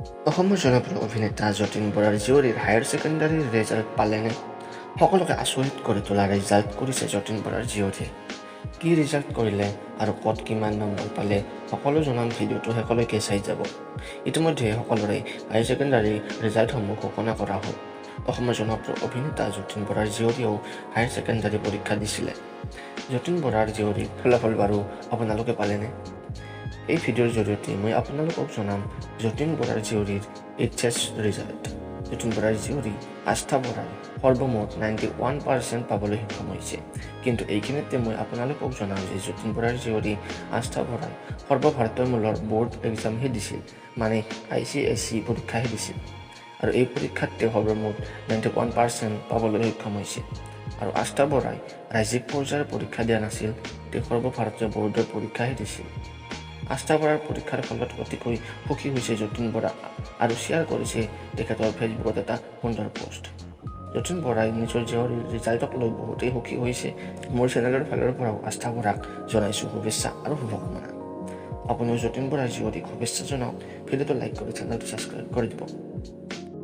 অসমৰ জনপ্ৰিয় অভিনেতা যতীন বৰাৰ জীয়ৰীৰ হায়াৰ ছেকেণ্ডাৰীৰ ৰেজাল্ট পালেনে? সকলোকে আচৰিত কৰি তোলা ৰিজাল্ট কৰিছে যতীন বৰাৰ জীয়ৰীয়ে। কি ৰিজাল্ট কৰিলে আৰু ক'ত কিমান নম্বৰ পালে, সকলো জনাম। ভিডিঅ'টো শেষলৈকে চাই যাব। ইতিমধ্যে সকলোৰে হায়াৰ ছেকেণ্ডাৰী ৰিজাল্টসমূহ ঘোষণা কৰা হ'ল। অসমৰ জনপ্ৰিয় অভিনেতা যতীন বৰাৰ জীয়ৰীয়েও হায়াৰ ছেকেণ্ডাৰী পৰীক্ষা দিছিলে। যতীন বৰাৰ জীয়ৰীৰ ফলাফল বাৰু আপোনালোকে পালেনে? এই ভিডিঅ'ৰ জৰিয়তে মই আপোনালোকক জনাম যতীন বৰাৰ জীয়ৰীৰ এইচএছ ৰিজাল্ট। যতীন বৰাৰ জীয়ৰী আস্থা বৰাই সৰ্বমুঠ 91% পাবলৈ সক্ষম হৈছে। কিন্তু এইখিনিতে মই আপোনালোকক জনাওঁ যে যতীন বৰাৰ জীয়ৰী আস্থা বৰাই সৰ্বভাৰতীয় মূলৰ ব'ৰ্ড এক্সামহে দিছিল, মানে আইচিএছচি পৰীক্ষাহে দিছিল আৰু এই পৰীক্ষাত তেওঁ সৰ্বমুঠ 91% পাবলৈ সক্ষম হৈছে। আৰু আস্থা বৰাই ৰাজ্যিক পৰ্যায়ৰ পৰীক্ষা দিয়া নাছিল, তেওঁ সৰ্বভাৰতীয় ব'ৰ্ডৰ পৰীক্ষাহে দিছিল। আস্থা বৰাৰ পৰীক্ষাৰ ফলত অতিকৈ সুখী হৈছে যতীন বৰা আৰু শ্বেয়াৰ কৰিছে তেখেতৰ ফেচবুকত এটা সুন্দৰ পষ্ট। যতীন বৰাই নিজৰ জীয়ৰীৰ ৰিজাল্টক লৈ বহুতেই সুখী হৈছে। মোৰ চেনেলৰ ফালৰ পৰাও আস্থা বৰাক জনাইছোঁ শুভেচ্ছা আৰু শুভকামনা। আপুনিও যতীন বৰাৰ জীয়ৰীক শুভেচ্ছা জনাওক। ভিডিঅ'টো লাইক কৰি চেনেলটো ছাবস্ক্ৰাইব কৰি দিব।